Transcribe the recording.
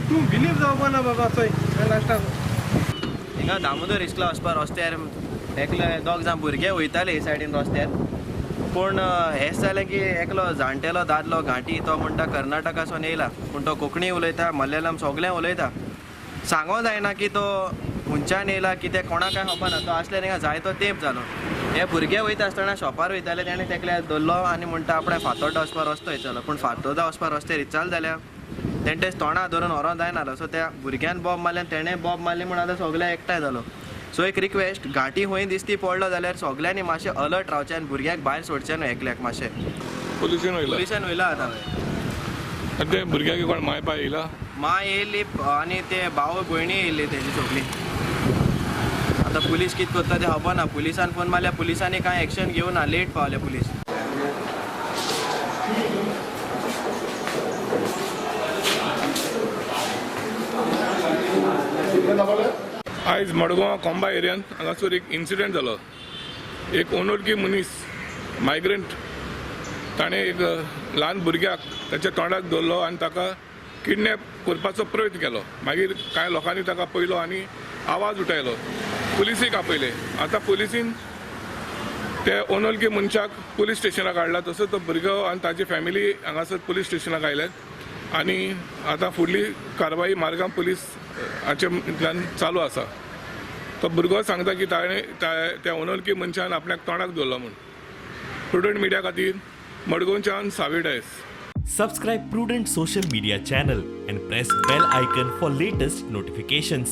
तूं बिलीव जावपा ना बाबा चोय लास्टाक. हिंगा दामोदर इस्कला वचपा रस्त्यार एकले दोग जाण भुरगे वयताले हे सायडीन रस्त्यार, पूण हेंच जालें की एकलो जाणटेलो दादलो घांटी तो म्हणटा कर्नाटकासून येयला, पूण तो कोंकणी उलयता, मल्याळम सगळें उलयता. सांगो जायना की तो खंयच्यान येयला, कितें कोणाक कांय खबर ना. तो आसले हिंगा जायतो तेंप जालो. हे भुरगे वयता आसतना शॉपार वयताले, तेणें तेकल्या धरलो आनी म्हणटा आपणें फातोड्डा वचपा रस्तो येतलो, पूण फातोड्डा वचपा रस्त्यार इचाल जाल्या तेणें तेच तोंडा धरून व्हरोन जायना. सो त्या भुरग्यान बॉब मारले आनी तेणें बॉब मारली म्हूण आतां सगळे एकठांय जालो. सो एक रिक्वेस्ट, घांटी खंय दिसती पडलो जाल्यार सगळ्यांनी मातशें अलर्ट रावचें आनी भुरग्याक भायर सोडचें न्हू एकल्याक. मातशें पुलिसेन वयला, पुलिसान वयला आतां. आनी ते भुरग्याक कोण माय पाय येयला? मां येयली आनी ते भाव भयणी येयल्ली तेजी सगळी. आतां पुलीस कितें करता तें खबर ना. पुलिसान फोन मारल्या, पुलिसांनी कांय एक्शन घेवना, लेट पावले पुलीस. आयज मडगांव कोंबा एरियान हांगासर एक इन्सिडंट जालो. एक अनोळखी मनीस मायग्रंट ताणें एक ल्हान भुरग्याक ताच्या तोंडाक धरलो आनी ताका किडनॅप करपाचो प्रयत्न केलो. मागीर कांय लोकांनी ताका पळयलो आनी आवाज उठायलो, पुलिसीक आपयले. आतां पुलिसीन ते अनोळखी मनशाक पुलीस स्टेशनाक हाडला. तसो तो भुरगो आनी ताची फॅमिली हांगासर पुलीस स्टेशनाक आयल्यात आनी आतां फुडली कारवाई मार्गां पुलीस हाचे चालू आसा. तो भुरगो सांगता की ताणें त्या अनोळखी मनशान आपल्याक तोंडाक धरलो म्हूण. प्रुडंट मिडिया खातीर मडगांवच्यान Savi Dias. Subscribe Prudent Social Media channel and press bell icon for latest notifications.